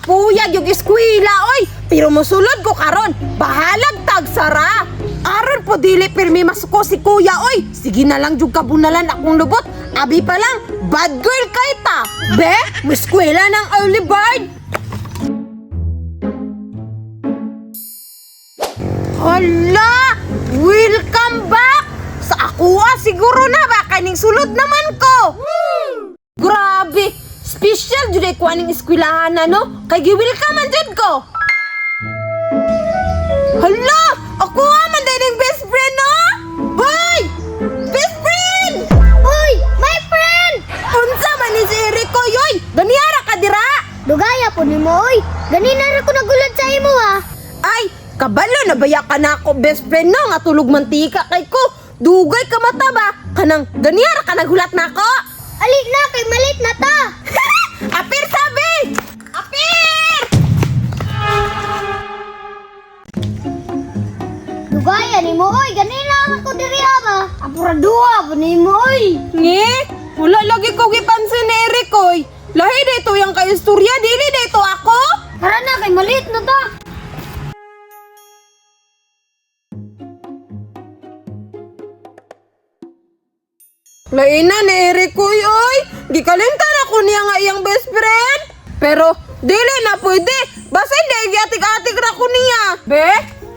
Kapuya yung eskwela oy. Pero mosulod ko karon. Bahalag tagsara. Aron po dili pirmi masuko si kuya oy. Sige na lang jud kabunalan akong lubot. Abi pa lang, bad girl kay ta. Be, eskwela ng early bird. Hala! Welcome back! Sa ako siguro na ba kaning sulod naman ko. Grabe! Special jud ay ko aning eskwelahan na no? Kay gi-welcome man jud ko. Hala! Ako man din ang best friend no? Hoy! Best friend! Uy, my friend! Unsa man ni si Erico yoy? Ganiyara ka dira! Dugaya po nimo oy. Ganina ra ko nagulat sa imo ha. Ay, kabalo na baya ka na ako best friend no nga tulog mantika kay ko. Dugay ka mata ba? Kanang ganiyara ka naghulat na ako. Ali na kay malit na ta. Apir sabi! Apir! Dugaya nimo oy, ganina ra ko diri ha ba. Apuraduha po nimo oy. Nge, wala lagi ko gipansin ni Eric oy. Lahi dito yung kaistorya, dili dito ako. Tara na kay malit na ta. Laina ni Eric oy oy. Gikalimtan ako niya nga iyang best friend. Pero dili na pwede. Basta hindi giatik-atik ra ko niya. Be,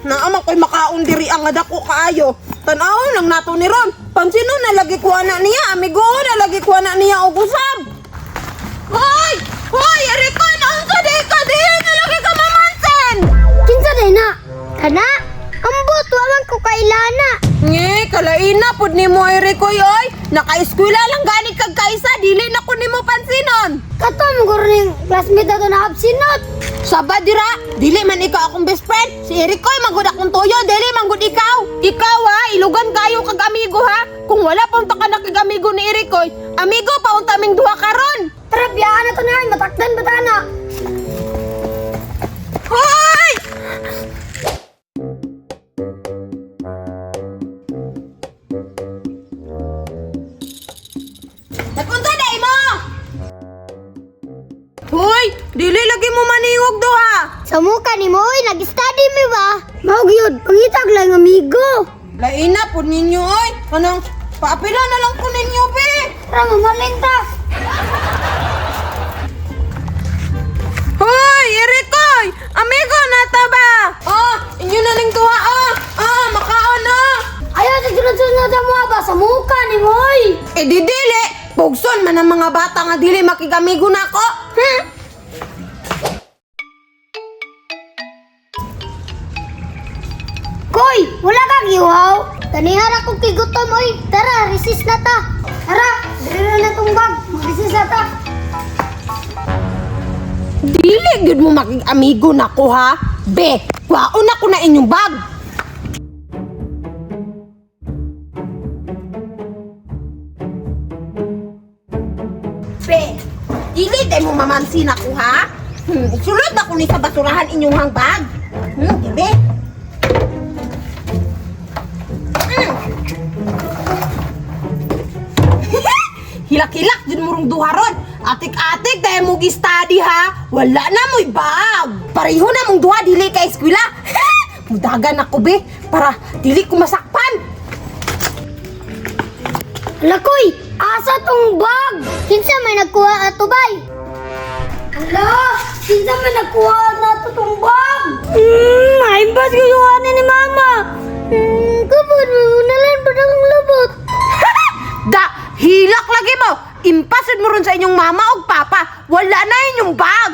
naama ko'y makaon diri ang dako kaayo. Tan-awon lang nato ni Ron. Pansinon na lagi ko na niya, amigo na lagi ko na niya og usab. Hoy! Hoy, Eric oy, naunsa di ka dili na lagi ka mamansin. Kinsa day na? Kana? Ambot wa man ko kailana. Nge, kalaina pud nimo Eric oy oy. Naka-eskwela lang gani kag kaisa, dili na ko nimo pansinon. Kato mo guro ning classmate ato na absinot. Saba dira, dili man ikaw akong best friend. Si Eric koy manggod akong toyo, dili manggod ikaw. Ikaw ha, ilugan kayo kag amigo ha. Kung wala pa unta ka nakig-amigo ni Eric koy, amigo pa unta ming duha karon. Tara biyaan na to na, matakdan ba ta na? Hoy! Nagpunta na mo! Hoy, dili lagi mo maniwag duha. Sa muka nimo oy, nag-study mi ba? Mao gyud, pangitag lang amigo. Laina po ninyo oy. Kanang paapila na lang po ninyo be. Tara mamalin ta. Hoy, Erikoy! Amigo na ta ba? Oh, inyo na ning duha ah. Ah, makaon na. Ayaw sa sunod-sunod sa mga ba sa muka nimo oy. Eh di dili. Pugson man ang mga bata nga dili makigamigo na ako. Koy, wala ka giwaw. Tanihara ko kigutom oy. Tara, resist na ta. Tara, diri na tong bag. Mag-resist na ta. Dili gyud mo makigamigo na ko ha. Be, kwaon na ko na inyong bag. Be, dili day mo mamansin ako ha. Sulod na ko ni sa basurahan inyong hangbag. Dili. Hilak-hilak dyan murong duha ron. Atik-atik dahil mo gi-study ha. Wala na mo'y bag. Pareho na mong duha dili ka eskwela. Mudagan ako be para dili ko masakpan. Hala koy, asa tong bag? Kinsa may nagkuha ato bay? Hala, kinsa may nagkuha na ato tong bag? Naimbas ko yung ani ni mama. Kabon, unalan pa ng lubot. Da, hilak lagi mo. Impasin mo ron sa inyong mama o papa. Wala na inyong bag.